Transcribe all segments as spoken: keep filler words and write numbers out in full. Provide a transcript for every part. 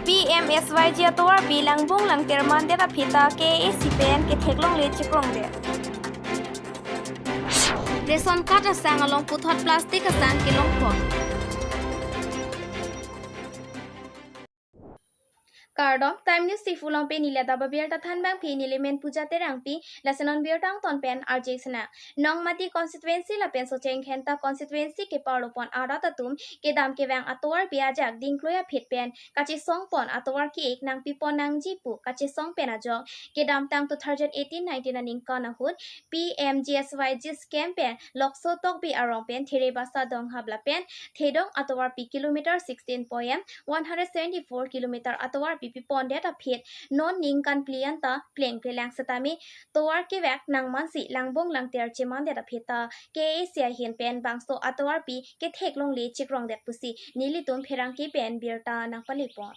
P M S Y G atovarpi langbung langter mandet aphi ta K A A C pen ketheklongle chekrongdet. Ration card asang along puthot plastic asang kelongpon. Kardom, Time News Diphu along pen neli adap abirta thanbang phi, neli men Puja Terangpi, lason non birta angton pen arjisena. Nongmati constituency lapen Socheng Dhenta constituency keparlopon arat atum kedam kevang atovarpi ajak dingkloi aphi pen kachesongpon, atovar ki-ik nangpipon nangji pu kachesong pen ajok kedamtang two thousand eighteen nineteen aningkan ahut P M G S Y G scheme pen Lokso Tokbi arong pen Therebasa Donghap lapen Thedong atovarpi kilometer sixteen point one hundred seventy-four kilometer atovarpi pipondet aphi non ningkan phli anta plengplelang setame tovar kevek nangmansi langbung langter chemandet aphi ta K A A C ahin pen bangso atovarpi ketheklongle chekrongdet pusi nelitum pherangke pen birta nangpalepon.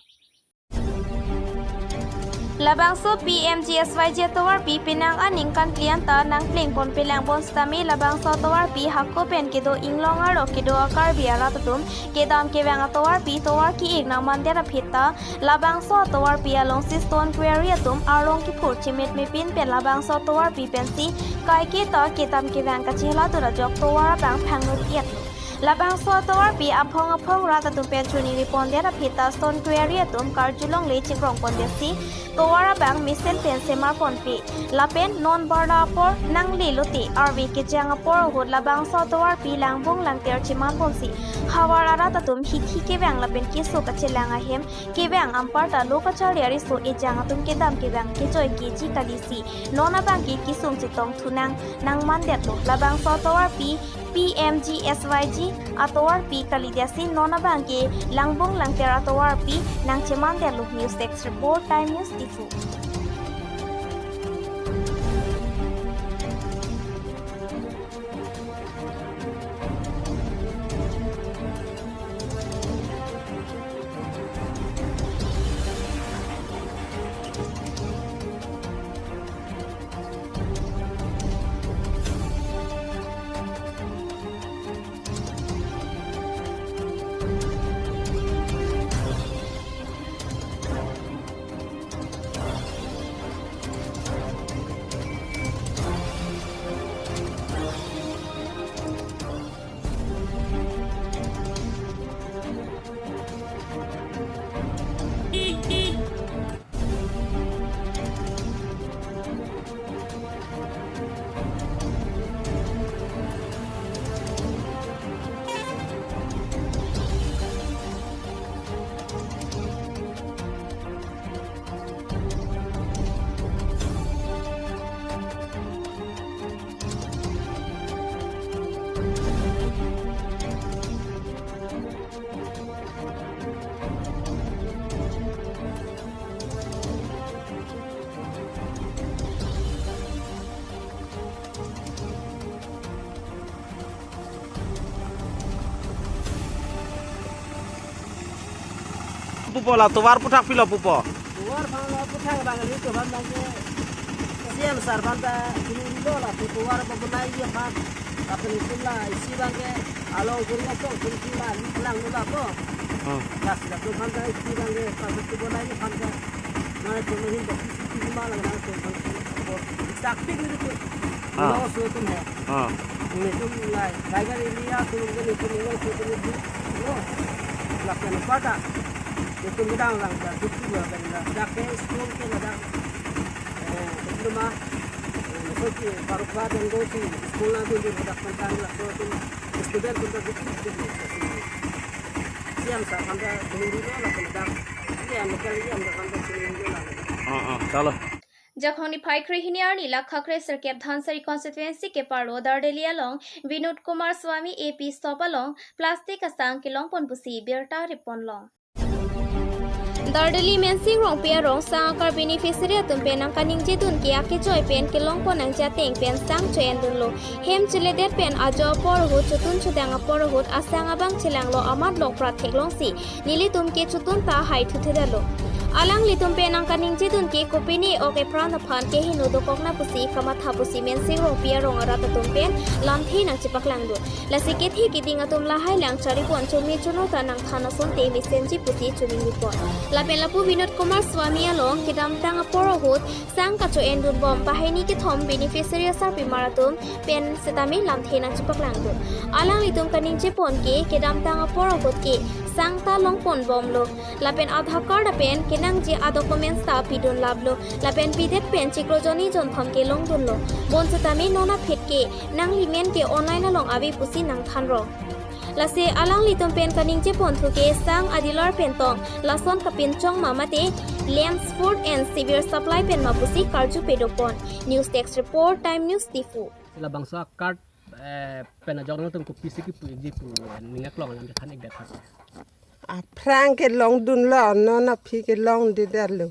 Labangso P M G S Y G atovarpi penang aningkan phli anta nangplengpon pelang bon setame labangso atovarpi hako pen kedo inglong arlo kedo a-Karbi arat atum kedam kevang atovarpi tovar ki-ik nangmandet aphi ta labangso atovarpi alongsi stone quarry atum arlong kiphur chimit mepin pen labangso atovarpi pensi kaiketa kedam kevang kacheladun ajok tovar abang phangnut-etlo. Labangso atovarpi aphong aphong rat atum pen choningripondet aphi ta stone quarry atum karjulongle chekrongpondetsi tovar abang mesen pen semarponpe. Lapen non barla apor nanglelote arve kejang apor ahut labangso atovarpi langbung langter chemanponsi havar arat atum hithi kevang lapen keso kachelang ahem kevang anparta lo kacharli ariso ejang atum kedam kevang kejoi keji kalisi non abangke kesung chetong thunang nangmandetlo. Labangso atovarpi P M G S Y G atovarpi kalidetsi non abangke langbung langter atovarpi nangchemandetlo. News Desk Report, Time News Diphu. Pupo, la tovar puthak pilo pupo? Tovar aphan lo puthak abang ri to abang ke C M sir aphan ta chini lo, la tovar ba bonai aphan. Apni tum la isi abang ke along kuri asong kuri la ni lang lo la ko. Hmm. Kasi la to aphan ta isi abang ke pa to bonai aphan ta. Mana to mahin to kisi kisi malang na to aphan. Saktik ni to. Ah. Lo so tum hai. Ah. Netum la tiger area atum ke netum lo so tum ni lo. Lapen pada netum kedam lang ta tutu lo kan la. Dak ke school ke la dak. Eh, diploma. Eh, so ki paruk ba dan go si school na dun dun dak pantang la so tum student tum dak tutu lo. C M sir aphan ta dun dun lo lapen dak. Iya, mekal iya, mekal ta dun dun lo la. Ah, ah, chalo. Jakhong niphai kre hini arni lak kre sirkep Dhansiri constituency keparlo Dardeli along Vinod Kumar Swami A P stop along plastic asang kelongpon pusi birta ripon long. Dardeli Mensing Rongpi arong sang akar beneficiary atum pen nangkaningjedun ke akejoi pen kelongpon nangji ateng pen sang cho-endunlo. Hem cheledet pen ajo apor ahut chotun chodang apor ahut asang abang chelanglo amat lok prat theklongsi nelitum ke chotun ta hai thuthedetlo. Alanglitum pen nangkaningjedun ke kopine ok epran aphan keheno dokokna pusi kamatha pusi Mensing Rongpi arong arat atum pen lamthe nangchepaklangdun. Lasi kethe keding atum lahai lang charipon, chome chono ta nangthan asonte mesenji pusi choningri pon. Lapen lapu Vinod Kumar Swami along kedamtang apor ahut sang kacho-endun bom banghini kethom beneficiary asarpimar atum pen setame lamthe nangchepaklangdun. Alanglitum kaningje pon ke kedamtang apor ahut ke sang ta longpon bomlo. Lapen Aadhaar card apen kenangji adocuments ta pidun laplo. Lapen pidet pen chiklo jonni jonthom ke longdunlo. Bonsetame non aphi ke nangli men ke online along ave pusi nangthanrong. Lasi alanglitum pen kaningje ponthu ke sang adealer pen tong lason kapinchong ma mate Lamps Food and Civil Supply pen ma pusi karju pado pon. News Desk Report, Time News Diphu. Labangso a-card, eh, pen ajok nangtum kopisi kipu-ikji pu, eh, ning aklong alam than-ikdet tha. Aphrang ke longdunlo, non aphi ke longdedetlo.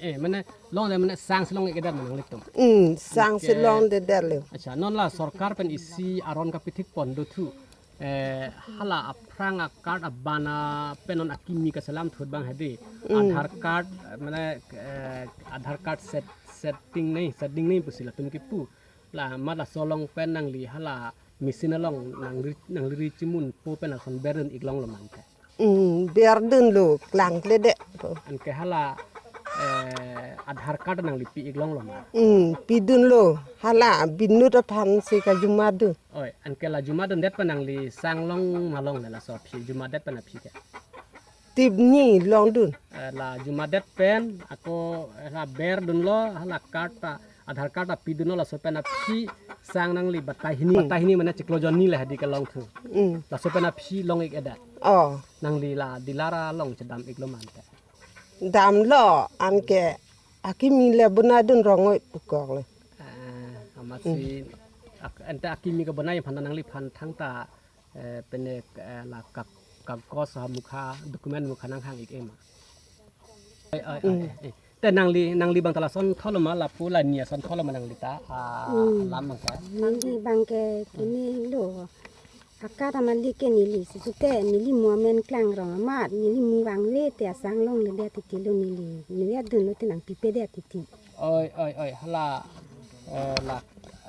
Eh, mane longde mane sangsi long-ikdet ma nanglitum? Hmm, sangsi longdedetlo. Accha, non la sorkar pen isi aron kapithik pon dothu. Eh, hala aphrang a-card abana pen non akimi kaselam thut abang hedi. Hmm. Aadhaar card, eh, mane, eh, Aadhaar card set, setting nei, setting nei pusi latum kipu. La mat laso along pen nangli hala machine along nangri, nangri chimunpo pen lason berdun-iklonglo ma anke? Hmm, berdunlo, klangkledet. Anke hala, eh, Aadhaar card nangli pi-iklonglo ma? Hmm, pidunlo, hala binut aphansi kajumadun. Oi, anke la jumadundet pen nangli sang long ma longle laso aphi, jumadet pen aphi ke? Tip ni longdun. Eh, la jumadet pen ako, eh, la berdunlo, hala card ta, Aadhaar card ta pidunlo, laso pen aphi sang nangli batai hini. Batai hini mane chiklo jonni le hedi kelong thu. Hmm. Laso pen aphi long-ikdet. Oh. Nangli la dealer along chedam-iklo ma ante? Damlo, anke akimi le bonai dun rong-oi pukok le. Ah, amatsi, hmm, ak-, ante akimi kebonai aphan nangliphan thangta, eh, pene, eh, la kak-, kagos ha mukha, document mukha nanghang-ik-e ma? Oi, oi, oi, hmm, eh, eh. Te nangli, nangli abang ta lason tholo ma, lapu la ni ason tholo ma nangli ta, ah, hmm, alam abang ke? Neli abang ke kinilo. A-card amalik ke neli, sisute neli mo amen klangrong amat, neli mo vangve te asang longledet titilo neli. Neli adunlo te nangpipedet titi. Oi, oi, oi, hala, eh, la,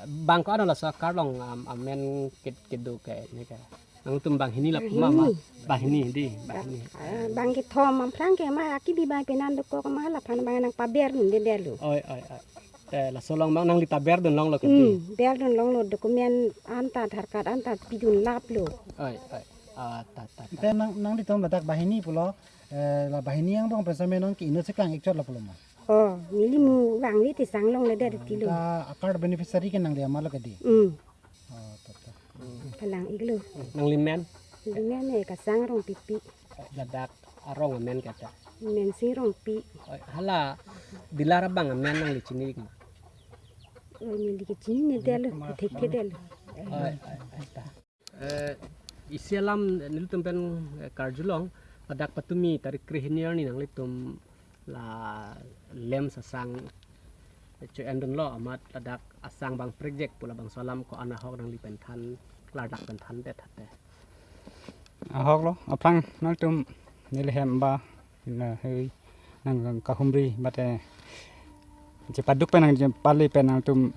bang ko-an laso a-card along, am-, amen ke, kedo ke, ne ke? Nangtum banghini lapu ma, ma? Banghini. Banghini di, banghini. Ah, bang kethom aphrang ke ma akibi bang penan dokok ma, laphan bang nangpaberdundedetlo. Oi, oi, oi. Te laso along bang nangli ta berdun longlo ke di? Hmm, berdun longlo, document anta, Aadhaar card anta pidun laplo. Oi, oi. Ah, ta, ta, ta. Te nang, nanglitum ladak banghini pulo, eh, la banghini angbong pen same non ke inutsi klang-ikchotlo pulo ma? Oh, neli mo vangve te sang longledet titilo. Ah, ta a-card beneficiary ke nangli amatlo ke di? Hmm. Oh, ta, ta. Kalang-iklo. Nangli men? Neli men e Kasang Rongpipi. Ladak arong amen ke ta? Mensing Rongpi. Oi, hala dealer abang amen nangli chini-ik ma? Oi, neli ke chininedetlo, thekthedetlo. Oi, oi, oi, ta. Eh, isi alam nelitum pen, eh, karjulong, ladak patumi tarik krehini arni nanglitum la Lamps asang cho-endunlo, amat ladak asang bang prekjak pu labangso alam ko-an ahok nangli pen than, klardak pen thandet hate? Ahoklo, aphrang nangtum neli hem ba, na hei, nangkahumri, mate chepaduk pen nangchepale pen nangtum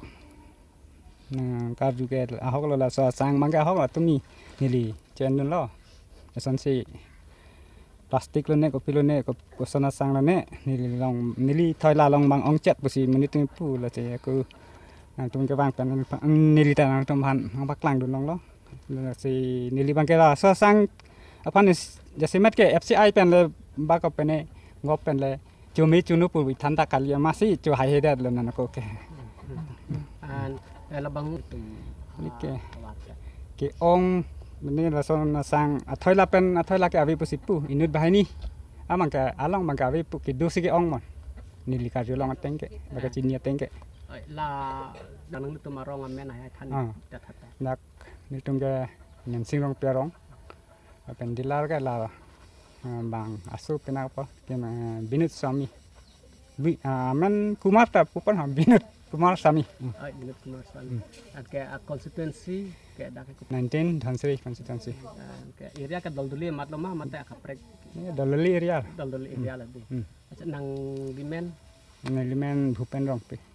nangkarju ke ahoklo, laso asang abang ke ahok, latum ni neli cho-endunlo. Lasonsi plastic lone, kopi lone, ko-, koson asang lone, neli long, neli thoila along bang ongchet pusi monit atum pu, lasi ako nangtum kevang pen, neli ta nangtumphan nangpaklangdun longlo. Lasi neli abang ke laso asang aphan is, jasemet ke F C I pen le, bako pen e, gop pen le, chome chono pu than ta kali, amatsi cho haihedetlo non ako ke. An, eh, labang tum, neli ke, ah, awat ke, ke-ong, mane lason asang, athoila pen, athoila ke ave pusi pu, inut banghini. Amang ke, along abang ke ave pu kedosi ke-ong mon. Neli karjulong ateng ke, baka chini ateng ke. Oi, la, nanglitum arong amen hai hai than, ah, ta, ta, ta. Dak nelitum ke Mensing Rongpi arong. Lapen dealer ke la, eh, bang aso penang apa, ke, eh, Binod Swami. Bi-, ah, amen Kumar ta pupon ha, Binod Kumar Swami. Hmm. Oi, Binod Kumar Swami. Hmm. Anke, ah, constituency ke dak ke? Nineteen Dhansiri constituency. Ah, anke area ke Doldoli amatlo ma, mate akaprek? Ya, Doldoli area. Doldoli area, hmm, la di. Hmm. Accha, nang limen? Nang limen Bhupen Rongpi.